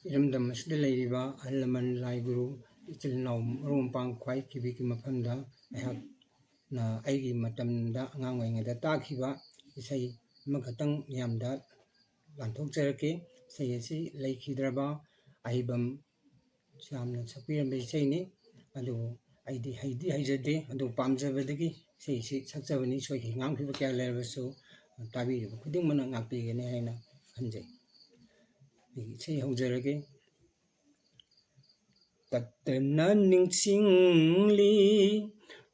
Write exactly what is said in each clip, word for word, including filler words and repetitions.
ꯏꯔꯝꯗꯝ ꯑꯁꯤꯗ ꯂꯩꯔꯤꯕ ꯑꯍꯜ ꯂꯃꯟ, ꯂꯥꯏ ꯒꯨꯔꯨ, ꯏꯆꯤꯜ ꯏꯅꯥꯎ, ꯃꯔꯨꯞ ꯃꯄꯥꯡ ꯈ꯭ꯋꯥꯏ ꯀꯤꯕꯤꯛꯀꯤ ꯃꯐꯝꯗ ꯑꯩꯍꯥꯛꯅ ꯑꯩꯒꯤ ꯃꯇꯝꯗ ꯑꯉꯥꯡ ꯑꯣꯏꯔꯤꯉꯩꯗ ꯇꯥꯈꯤꯕ ꯏꯁꯩ ꯑꯃꯈꯛꯇꯪ ꯃꯤꯌꯥꯝꯗ ꯂꯥꯟꯊꯣꯛꯆꯔꯛꯀꯦ꯫ ꯏꯁꯩ ꯑꯁꯤ ꯂꯩꯈꯤꯗ꯭ꯔꯕ ꯑꯍꯩꯕꯝ ꯌꯥꯝꯅ ꯁꯛꯄꯤꯔꯝꯕ ꯏꯁꯩꯅꯤ꯫ ꯑꯗꯨꯕꯨ ꯑꯩꯗꯤ ꯍꯩꯗꯤ ꯍꯩꯖꯗꯦ, ꯑꯗꯨ ꯄꯥꯝꯖꯕꯗꯒꯤ ꯏꯁꯩꯁꯤ ꯁꯛꯆꯕꯅꯤ꯫ ꯁꯣꯏꯈꯤ ꯉꯥꯝꯈꯤꯕ ꯀꯌꯥ ꯂꯩꯔꯕꯁꯨ ꯇꯥꯕꯤꯔꯤꯕ ꯈꯨꯗꯤꯡꯃꯛꯅ ꯉꯥꯛꯄꯤꯒꯅꯤ ꯍꯥꯏꯅ ꯈꯟꯖꯩ꯫ ꯑꯩ ꯏꯁꯩ ꯍꯧꯖꯔꯒꯦ꯫ ꯇꯠꯇꯅ ꯅꯤꯡꯁꯤꯡꯂꯤ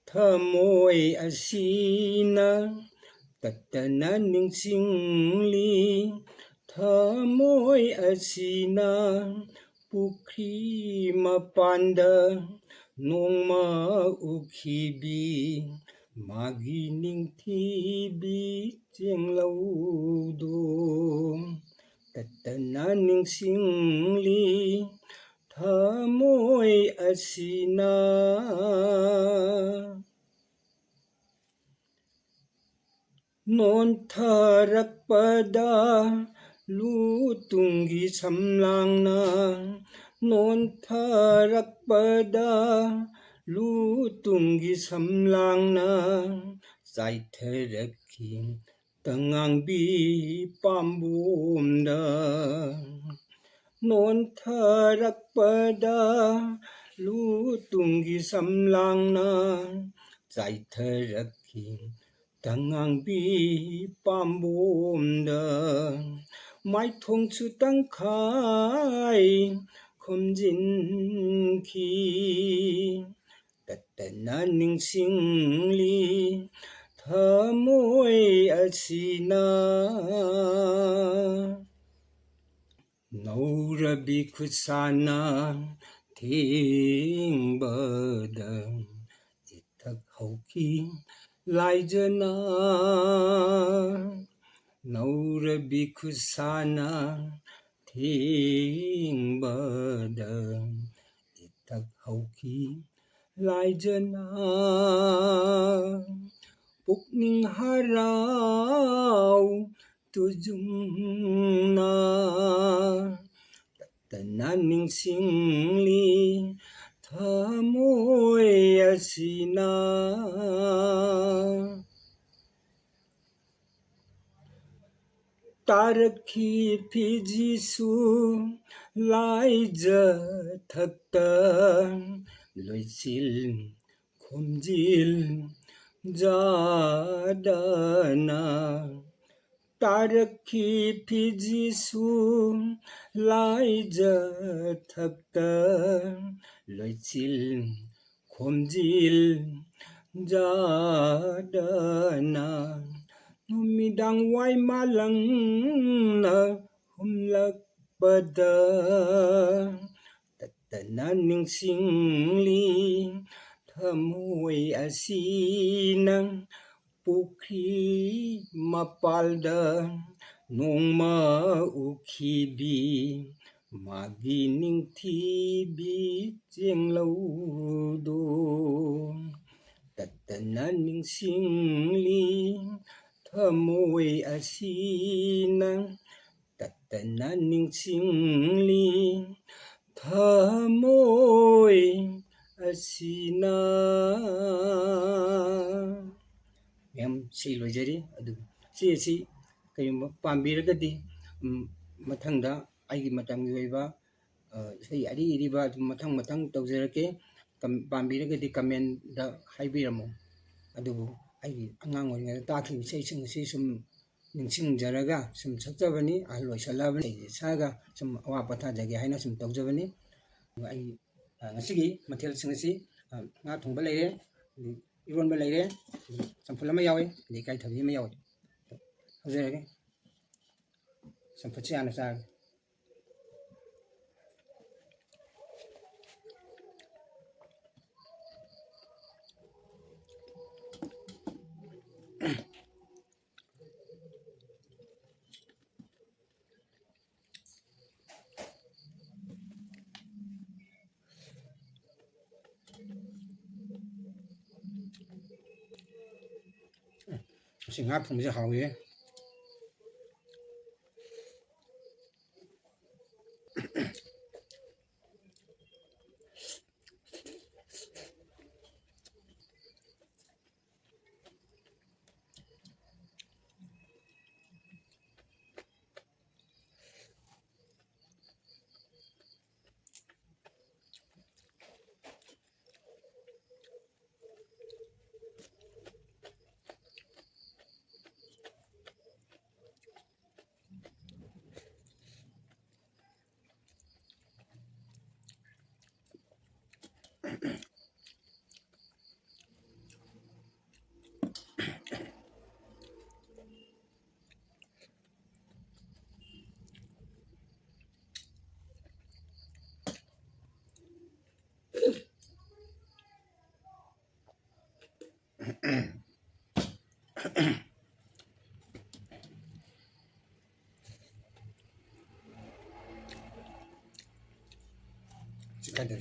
ꯊꯃꯣꯏ ꯑꯁꯤꯅ, ꯇꯠꯇꯅ ꯅꯤꯡꯁꯤꯡꯂꯤ ꯊꯃꯣꯏ ꯑꯁꯤꯅ, ꯄꯨꯈ꯭ꯔꯤ ꯃꯄꯥꯟꯗ ꯅꯣꯡꯃ ꯎꯈꯤꯕꯤ ꯃꯥꯒꯤ ꯅꯤꯡꯊꯤꯕꯤ ꯆꯦꯡꯂꯧꯗꯣ꯫ ꯇꯠꯇꯅ ꯅꯤꯡꯁꯤꯡꯂꯤ ꯊꯃꯣꯏ ꯑꯁꯤꯅ꯫ ꯅꯣꯟꯊꯔꯛꯄꯗ ꯂꯨ ꯇꯨꯡꯒꯤ ꯁꯝꯂꯥꯡꯅ, ꯅꯣꯟꯊꯔꯛꯄꯗ ꯂꯨ ꯇꯨꯡꯒꯤ ꯁꯝꯂꯥꯡꯅ ꯆꯥꯏꯊꯔꯛꯈꯤ ꯇꯉꯥꯡꯕꯤ ꯄꯥꯝꯕꯣꯝꯗ꯫ ꯅꯣꯟꯊꯔꯛꯄꯗ ꯂꯨ ꯇꯨꯡꯒꯤ ꯁꯝꯂꯥꯡꯅ ꯆꯥꯏꯊꯔꯛꯈꯤ ꯇꯉꯥꯡꯕꯤ ꯄꯥꯝꯕꯣꯝꯗ꯫ ꯃꯥꯏꯊꯣꯡꯁꯨ ꯇꯪꯈꯥꯏ ꯈꯨꯝꯖꯤꯟꯈꯤ꯫ ꯇꯠꯇꯅ ꯅꯤꯡꯁꯤꯡꯂꯤ ꯊꯃꯣꯏ ꯑꯁꯤꯅ꯫ ꯅꯧꯔꯕꯤ ꯈꯨꯠꯁꯥꯅ ꯊꯦꯡꯕꯗ ꯏꯊꯛ ꯍꯧꯈꯤ ꯂꯥꯏꯖꯅ꯫ ꯅꯧꯔꯕꯤ ꯈꯨꯠꯁꯥꯅ ꯊꯦꯡꯕꯗ ꯏꯊꯛ ꯍꯧꯈꯤ ꯂꯥꯏꯖꯅ꯫ ꯄꯨꯛꯅꯤꯡ ꯍꯔꯥꯎ ꯇꯨꯖꯨꯡꯅ꯫ ꯇꯅ ꯅꯤꯡꯁꯤꯡꯂꯤ ꯊꯃꯣꯏ ꯑꯁꯤꯅ꯫ ꯇꯥꯔꯛꯈꯤ ꯐꯤꯖꯤꯁꯨ ꯂꯥꯏꯖ ꯊꯛꯇ, ꯂꯣꯏꯆꯤꯜ ꯈꯣꯝꯖꯤꯜ ꯖꯥꯗꯅ꯫ ꯇꯥꯔꯛꯈꯤ ꯐꯤꯖꯤꯁꯨ ꯂꯥꯏꯖ ꯊꯛꯇ, ꯂꯣꯏꯆꯤꯜ ꯈꯣꯝꯖꯤꯜ ꯖꯥꯗꯅ꯫ ꯅꯨꯃꯤꯗꯥꯡ ꯋꯥꯏ ꯃꯥꯂꯪꯅ ꯍꯨꯝꯂꯛꯄꯗ, ꯇꯠꯇꯅ ꯅꯤꯡꯁꯤꯡꯂꯤ ꯊꯃꯣꯏ ꯑꯁꯤꯅ꯫ ꯄꯨꯈ꯭ꯔꯤ ꯃꯄꯥꯜꯗ ꯅꯣꯡꯃ ꯎꯈꯤꯕꯤ ꯃꯥꯒꯤ ꯅꯤꯡꯊꯤꯕꯤ ꯆꯦꯡꯂꯧꯗꯣ꯫ ꯇꯠꯇꯅ ꯅꯤꯡꯁꯤꯡꯂꯤ ꯊꯃꯣꯏ ꯑꯁꯤꯅ꯫ ꯇꯠꯇꯅ ꯅꯤꯡꯁꯤꯡꯂꯤ ꯊꯃꯣꯏ ꯑꯁꯤꯅ꯫ ꯃꯌꯥꯝ ꯁꯤ ꯂꯣꯏꯖꯔꯤ꯫ ꯑꯗꯨ ꯁꯤ ꯑꯁꯤ ꯀꯔꯤꯒꯨꯝꯕ ꯄꯥꯝꯕꯤꯔꯒꯗꯤ, ꯎꯝ, ꯃꯊꯪꯗ ꯑꯩꯒꯤ ꯃꯇꯝꯒꯤ ꯑꯣꯏꯕ, ꯑ, ꯏꯁꯩ ꯑꯔꯤ ꯑꯔꯤꯕ ꯑꯗꯨꯝ ꯃꯊꯪ ꯃꯊꯪ ꯇꯧꯖꯔꯛꯀꯦ꯫ ꯀꯝ-, ꯄꯥꯝꯕꯤꯔꯒꯗꯤ comment ꯍꯥꯏꯕꯤꯔꯝꯃꯨ꯫ ꯑꯗꯨꯕꯨ ꯑꯩꯒꯤ ꯑꯉꯥꯡ ꯑꯣꯏꯔꯤꯉꯩꯗ ꯇꯥꯈꯤꯕ ꯏꯁꯩꯁꯤꯡ ꯑꯁꯤ ꯁꯨꯝ ꯅꯤꯡꯁꯤꯡꯖꯔꯒ ꯁꯨꯝ ꯁꯛꯆꯕꯅꯤ꯫ ꯑꯍꯜ ꯑꯣꯏꯁꯜꯂꯛꯑꯕꯅꯤ, ꯏꯁꯩꯁꯦ ꯁꯛꯑꯒ ꯁꯨꯝ ꯑꯋꯥ ꯄꯣꯊꯥꯖꯒꯦ ꯍꯥꯏꯅ ꯁꯨꯝ ꯇꯧꯖꯕꯅꯤ꯫ ꯑꯗꯨꯒ ꯑꯩ, ꯑ, ꯉꯁꯤꯒꯤ ꯃꯊꯦꯜꯁꯤꯡ ꯑꯁꯤ, ꯑ, ꯉꯥ ꯊꯣꯡꯕ ꯂꯩꯔꯦ, ꯑꯗꯩ ꯏꯔꯣꯟꯕ ꯂꯩꯔꯦ, ꯑꯗꯩ ꯆꯝꯐꯨꯠ ꯑꯃ ꯌꯥꯎꯋꯦ, ꯑꯗꯩ ꯏꯀꯥꯏꯊꯕꯤ ꯑꯃ ꯌꯥꯎꯋꯦ꯫ ꯍꯧꯖꯔꯒꯦ꯫ ꯆꯝꯐꯨꯠꯁꯦ ꯍꯥꯟꯅ ꯆꯥꯔꯒꯦ꯫ ꯑꯁꯤ ꯉꯥ ꯊꯣꯡꯕꯁꯦ ꯍꯥꯎꯋꯤꯍꯦ꯫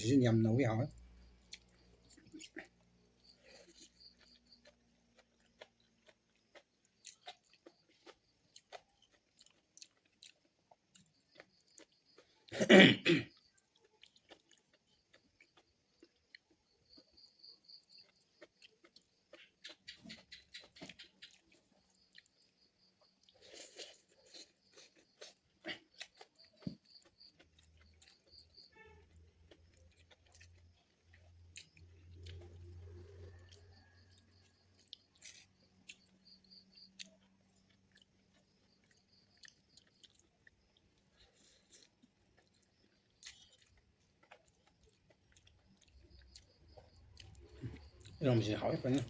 ꯁꯤꯁꯤꯅ ꯌꯥꯝ ꯅꯧꯏ, ꯍꯥꯎꯋꯦ꯫ ꯏꯔꯣꯝꯕꯁꯤ ꯍꯥꯎꯋꯤ ꯐꯖꯅ꯫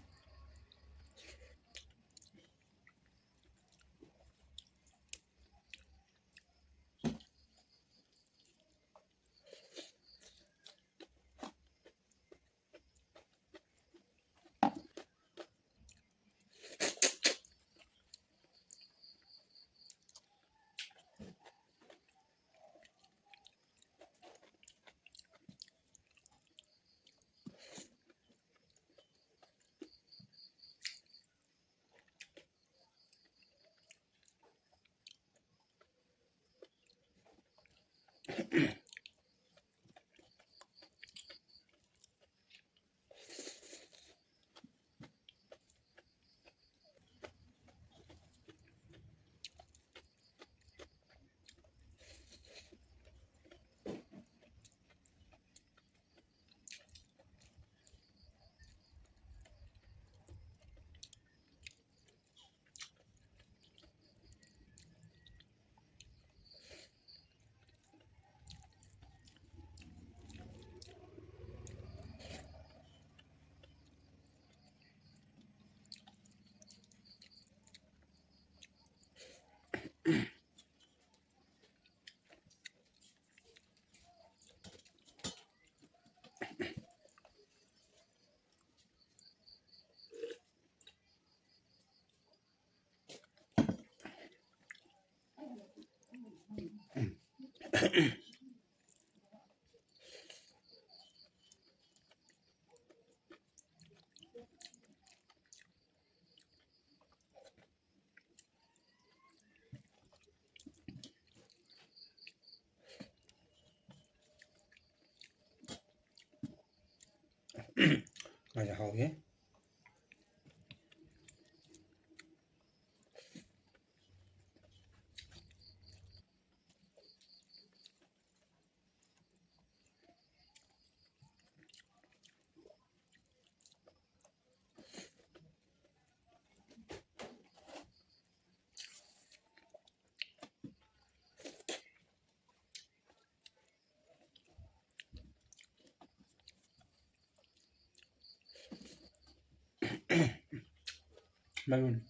ꯌꯦ꯫ ꯃꯔꯨꯅꯤ꯫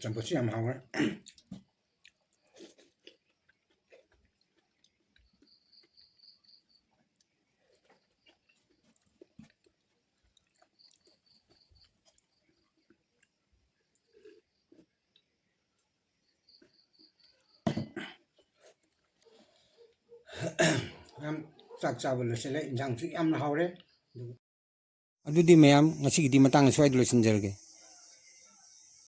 ꯆꯝꯐꯨꯠꯁꯨ ꯌꯥꯝ ꯍꯥꯎꯔꯦ꯫ ꯃꯌꯥꯝ ꯆꯥꯛ ꯆꯥꯕ ꯂꯣꯏꯁꯤꯜꯂꯦ꯫ ꯏꯟꯁꯥꯡꯁꯨ ꯌꯥꯝꯅ ꯍꯥꯎꯔꯦ꯫ ꯑꯗꯨꯗꯤ ꯃꯌꯥꯝ, ꯉꯁꯤꯒꯤꯗꯤ ꯃꯇꯥꯡ ꯑꯁ꯭ꯋꯥꯏꯗ ꯂꯣꯏꯁꯤꯟꯖꯔꯒꯦ꯫